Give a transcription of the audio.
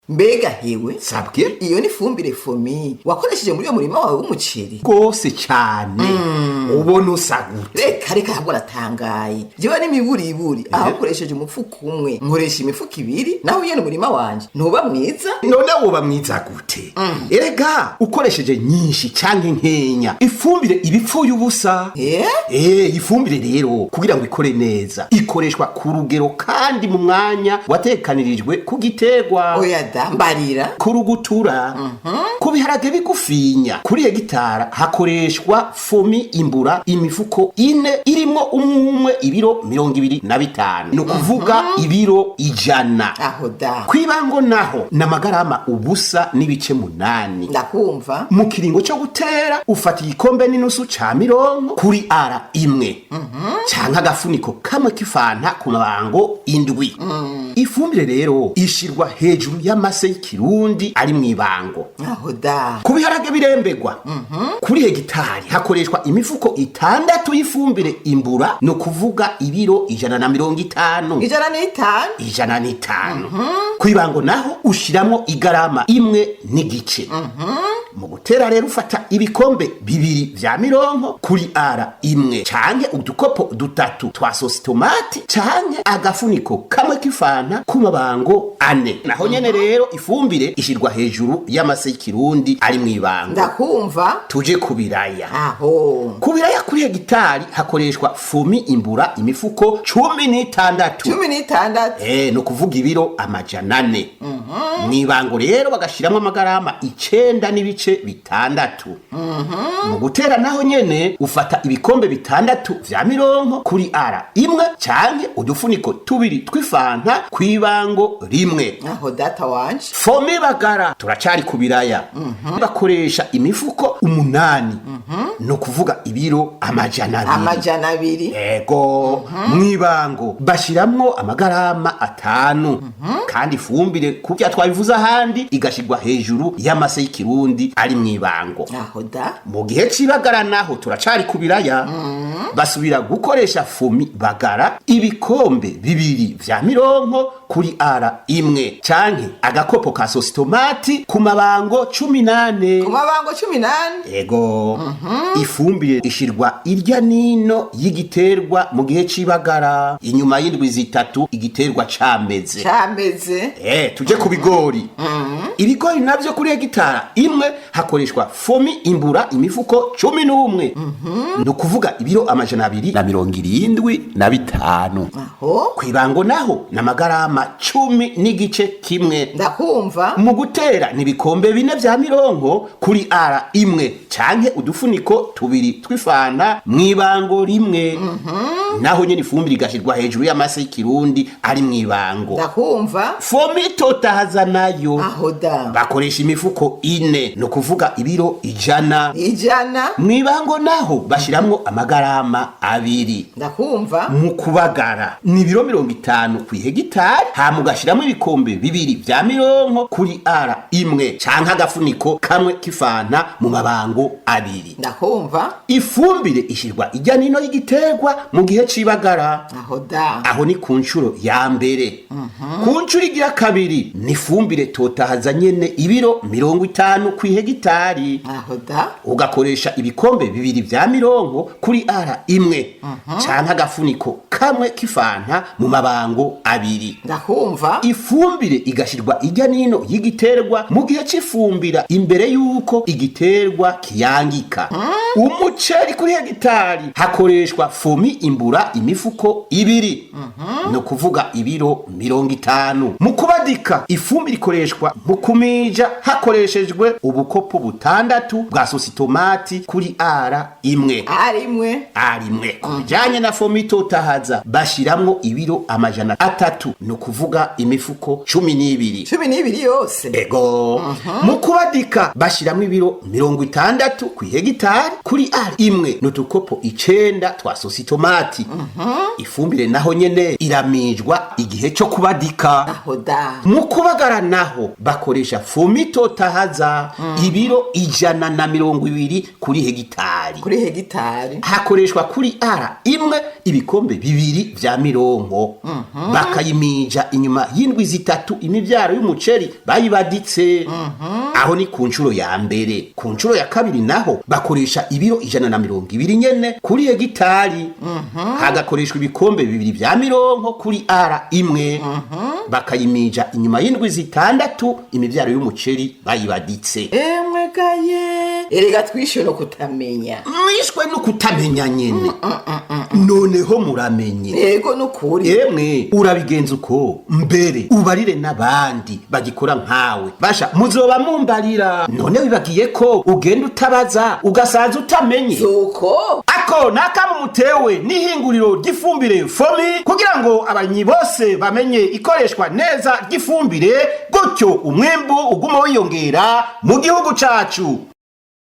Mbega hewe, Sabwe. iyo ni fumbire FOMI wakoresheje muri uyo murima wawe w'umuceri? Rwose cyane, ubona usa gute? Reka reka, ahubwo aratangaye. Jewe n'imiburiburi aho ukoresheje umufuko umwe, nkoresha imifuko 2, naho nyene umurima wanje ntuba mwiza. None woba mwiza gute? Erega ukoresheje nyinshi canke nkenya, ifumbire iba ipfuye ubusa. Eh, ifumbire rero kugira ngo ikore neza ikoreshwa ku rugero kandi mu mwanya watekanirijwe ku giterwa. Oya da, mbarira. Kurugutura ku biharage bigufinya, kuri hegitara hakoreshwa FOMI imbura imifuko 4 irimwo umwe ibiro 25, ni ukuvuga ibiro 100. Aho da. Kwibango naho ni amagarama 0.8. Ndakumva. Mu kiringo cyo gutera ufata igikombe n'inusu ca mirongo kuri ara imwe canke agafuniko kamwe k'ifanta ku mabango 7. Ifumbire rero ishirwa hejuru y'amase y'ikirundi ari mw'ibango. Aho da. Ku biharage birembegwa, kuri hegitari hakoreshwa imifuko 6 y'ifumbire imbura, ni ukuvuga ibiro 150. 150. 105. Kw'ibango naho ushiramwo igarama 1.5. Mu gutera rero ufata ibikombe 2 vya mironko kuri ara imwe canke udukopo 3 twa sositomati canke agafuniko kamwe k'ifanta ku mabango 4. Naho nyene rero ifumbire ishirwa hejuru y'amase y'ikirundi ari mw'ibango. Ndakumva. Tuje ku biraya. Aho. Ku biraya, kuri hegitari hakoreshwa FOMI imbura imifuko 16. 16. Eh, ni ukuvuga ibiro 400. Mw'ibango rero bagashiramwo amagarama 9.6. Mu gutera naho nyene ufata ibikombe 6 vya mironko kuri ara imwe canke udufuniko 2 tw'ifanta kw'ibango rimwe. Aho data wanje. FOMI bagara, turacari ku biraya, bakoresha imifuko 8, ni ukuvuga ibiro 200. 200. Ego. Mw'ibango bashiramwo amagarama 5, kandi ifumbire kubya twabivuze ahandi igashirwa hejuru y'amase y'ikirundi ari mw'ibango. Aho da. Mu gihe c'ibagara naho, turacari ku biraya, basubira gukoresha FOMI bagara ibikombe 2 vya mironko kuri ara imwe canke agakopo ka sositomati ku mabango 14. Ku mabango 14. Ego. Ifumbire ishirwa irya nino y'igiterwa mu gihe c'ibagara, inyuma y'indwi 3 igiterwa cameze. Cameze. Eh, tuje ku bigori. Ibigori navyo kuri hegitara imwe hakoreshwa FOMI imbura imifuko 11, ni ukuvuga ibiro 275. Aho. Kw'ibango naho ni amagarama 10.5. Ndakumva. Mu gutera ni ibikombe 4 vya mironko kuri ara imwe canke udufuniko 2 tw'ifanta mw'ibango rimwe. Naho nyene ifumbire igashirwa hejuru y'amase y'ikirundi ari mw'ibango. Ndakumva. FOMI totahaza nayo Aho da. bakoresha imifuko 4, ni ukuvuga ibiro 100. 100. Mw'ibango naho bashiramwo amagarama 2. Ndakumva. Mu kubagara ni ibiro 50 kw'ihegitari, hama ugashiramwo ibikombe 2 vya mironko kuri ara imwe canke agafuniko kamwe k'ifanta mu mabango 2. Ndakumva. Ifumbire ishirwa ijya nino y'igiterwa mu gihe c'ibagara. Aho da. Aho ni ku nshuro ya mbere. Ku nshuro igira kabiri ni ifumbire totahaza nyene, ibiro 50 kw'ihegitari, Aho da. ugakoresha ibikombe 2 vya mironko kuri ara imwe canke agafuniko kamwe k'ifanta mu mabango 2. Ndakumva. Ifumbire igashirwa ijya nino y'igiterwa mu gihe c'ifumbira, imbere y'uko igiterwa kiyangika. Umuceri, kuri hegitari hakoreshwa FOMI imbura imifuko 2, ni ukuvuga ibiro 50. Mu kubadika, ifumbire ikoreshwa mu kumija hakoreshejwe ubukopo 6 bwa sositomati kuri ara imwe. Ari imwe. Arimwe. Ku bijanye na FOMI totahaza bashiramwo ibiro 300, ni ukuvuga imifuko 12. 12 yose. Ego. Mu kubadika bashiramwo ibiro 60 kw'ihegitari. Kuri ari imwe n'udukopo 9 twa sositomati. Ifumbire naho nyene iramijwa igihe cyo kubadika. Aho da. Mu kubagara naho bakoresha fumitotahaza, ibiro 120 kuri hegitari. Kuri hegitari. Hakoreshwa kuri ara imwe ibikombe 2 vya mirongo, bakayimija inyuma y'indwi 3 imivyaro y'umuceri bayibaditse. Aho ni ku nshuro ya mbere. Ku nshuro ya kabiri naho bakoresha ibiro 120 nyene kuri hegitari, hagakoreshwa ibikombe 2 vya mirongo kuri ara imwe, bakayimija inyuma y'indwi 6 imivyaro y'umuceri bayibaditse. Emwe gaye, erega twishe no kutamenya. Mwishwe no kutamenya nyene, noneho muramenye. Yego, nukuri. Emwe, urabigenza uko mbere ubarire n'abandi bagikora nkawe, basha muzoba mumbarira. None wibagiye ko ugenda utabaza ugasaza utamenye? Zuko. Ako nakamutewe n'ihinguriro ry'ifumbire FOMI, kugira ngo abarimyi bose bamenye ikoreshwa neza ry'ifumbire, gutyo umwimbu uguma wiyongera mu gihugu cacu.